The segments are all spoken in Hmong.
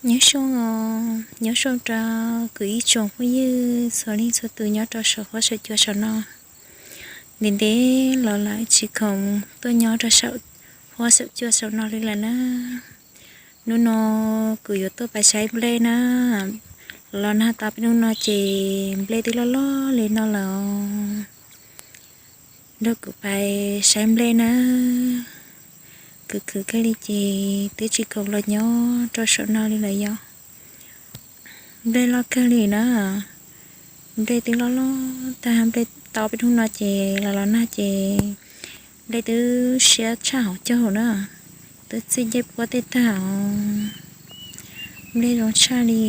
Nyob zoo, nyob zoo rau kuv ib tsoom phooj ywg txhua leej txhua tus nyob rau saum huab saum cua saum no. Ntev ntev los lawm tsis khoom tuaj nyob rau saum huab saum cua saum no li lawm na. Hnub no kuv yuav tuaj pab saib nplej na. Los nag tau peb hnub no ces nplej twb loj loj li no lawm. Nrog kuv pab saib nplej na. Khwv khwv kawg li ces twb tsis khoom los nyob rau saum no li lawm yom. Nplej loj kawg li na. Nplej twb loj loj tag, nplej tau peb hnub no ces los los nag ces nplej twb siab tshaj hauv caug na. Twb txij ncej puab tej tag os. Nplej zoo tshaj li.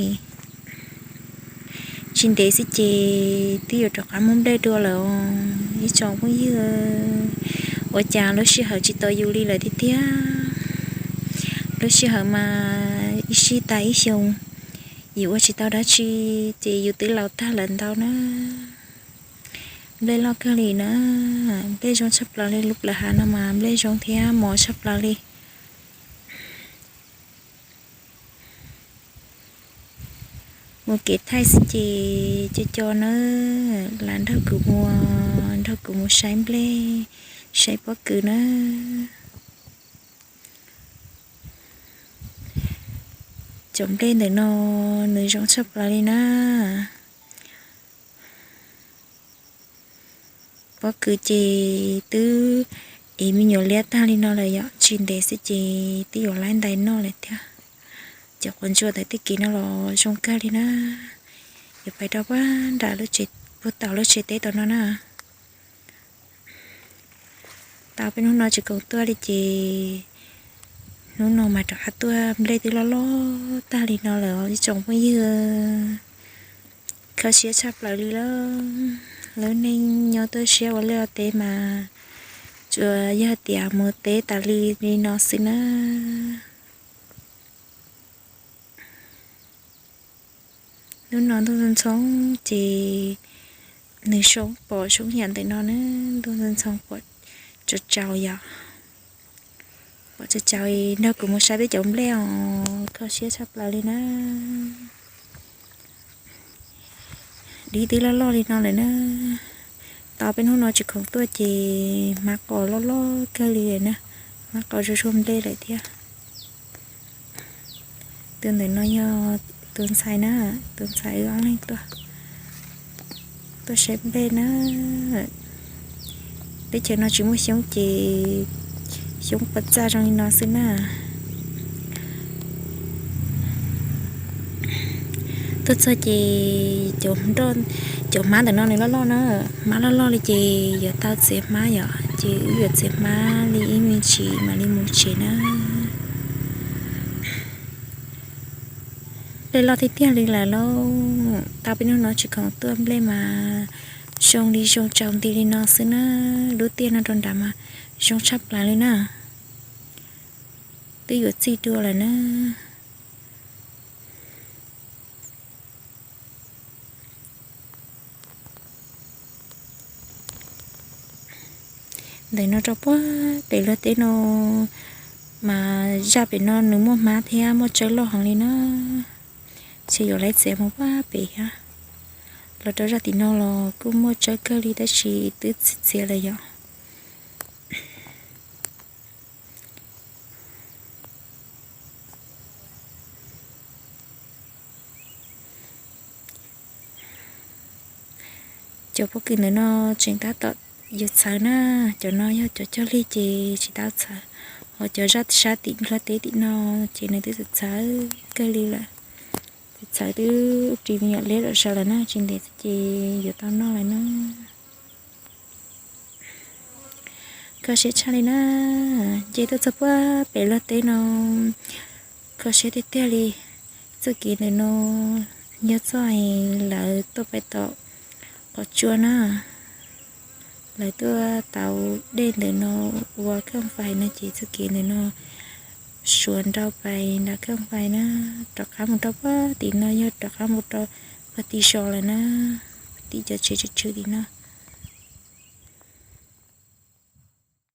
Tsis ntev xwb ces twb yuav rov qab muaj nplej dua lawm os ib tsoom phooj ywg. Ua cas lub sij hawm tsis tau yus li lawm tiag tiag. Lub sij hawm mas ib sij tas ib xyoo, yus ua tsis tau dab tsi ces yus twb laus tag lawm ntau na. Nplej loj kawg li na. Nplej zoo tshaj plaws li, lub plawv hav no mas nplej zoo thiab mos tshaj plaws li. Mus kev thaij xwb ces co co na, lam nrog kuv mus, nrog kuv mus saib nplej, saib pob kws na. Cov nplej ntawm no nws zoo tshaj plaws li na. Pob kws ces twb es me nyuam liab tag li no lawm yom, tsis ntev xwb ces twb yuav laib ntais noj lawm thiab. Cov quav ntsuas ntawm tej kev no los zoo kawg li na. Yuav pais rau puag nram lub tsev, puag tom lub tsev teb tom no na. Tau peb hnub no tsis khoom tuaj li ces hnub no mas rov qab tuaj, nplej twb loj loj tag li no lawm os ib tsoom phooj ywg. Kho siab tshaj plaws li lawm. Lub neej nyob tuaj siab ua liaj ua teb mas tsuas yog tias mus teb tas li li no xwb na. Hnub no ntuj ntxhoo ntxhoo ces nws zoo pom zoo yam ntawm no na, ntuj ntxhoo ntxhoo pom tsaus tsaus yom. Pom tsaus tsaus nrog kuv mus saib peb cov nplej os, kho siab tshaj plaws li na. Dib twb loj loj li no lawm na. Tau peb hnub no tsis khoom tuaj ces hmab qos loj loj kawg li lawm na. Hmab qos zuag zuag nplej lawm thiab. Tus ntawm no yog tus ntxhais na, tus ntxhais wb ob leeg tuaj, tuaj saib nplej na. Teb chaws no tsis muaj xyoob ces xyoob pov txaj zoo li no xwb na. Tuaj txog ces cov, cov hmab ntawm no nws loj loj na, hmab loj loj li ces yuav tau txiav hmab yom, ces wb yuav txiav hmab li ib me ntsis mam li mus tsev na. Nplej loj tiag tiag li lawm lauj, tau peb hnub no tsis khoom tuaj nplej mas zoo li zoo tsaus nti li no xwb na. Lub tiaj no rau nrad mas zoo tshaj plaws li na. Twb yuav txij dua lawm na. Ntawm no rau puag pem luag teb no mas zaj pem no nws muaj hmab thiab muaj tsawb loj heev li na. Ces yuav laib txiav mus puag pem thiab. Los rau zaj tim no los kuj muaj tsawb kawg li tab sis twb txiav txiav lawm yom. Cov pob kws ntawm no tseem tab tom yuav txhawv na, cov no yog cov cog lig ces tsis tau txhawv, ho cov zaj sab tim nplog teb tim no ces nws twb txhawv kawg li lawm. Txhawv twb ris me nyuam liab zom zaws lawm na, tsis ntev xwb ces yuav tau noj lawm na. Kho siab tshaj li na, nce tuaj txog puag pem luag teb no, kho siab tiag tiag li. Txoj kev ntawm no yog txoj lawv tuaj pais tom qhov tsua na, lawv tuaj tau dej ntawm no ua khoom fais no ces txoj kev ntawm no suav nrau pais nram khoom fais na, rov qab mus rau puag tim no yog rov qab mus rau puag tim zos lawm na, puag tim cov tsev tsw tsw tim no.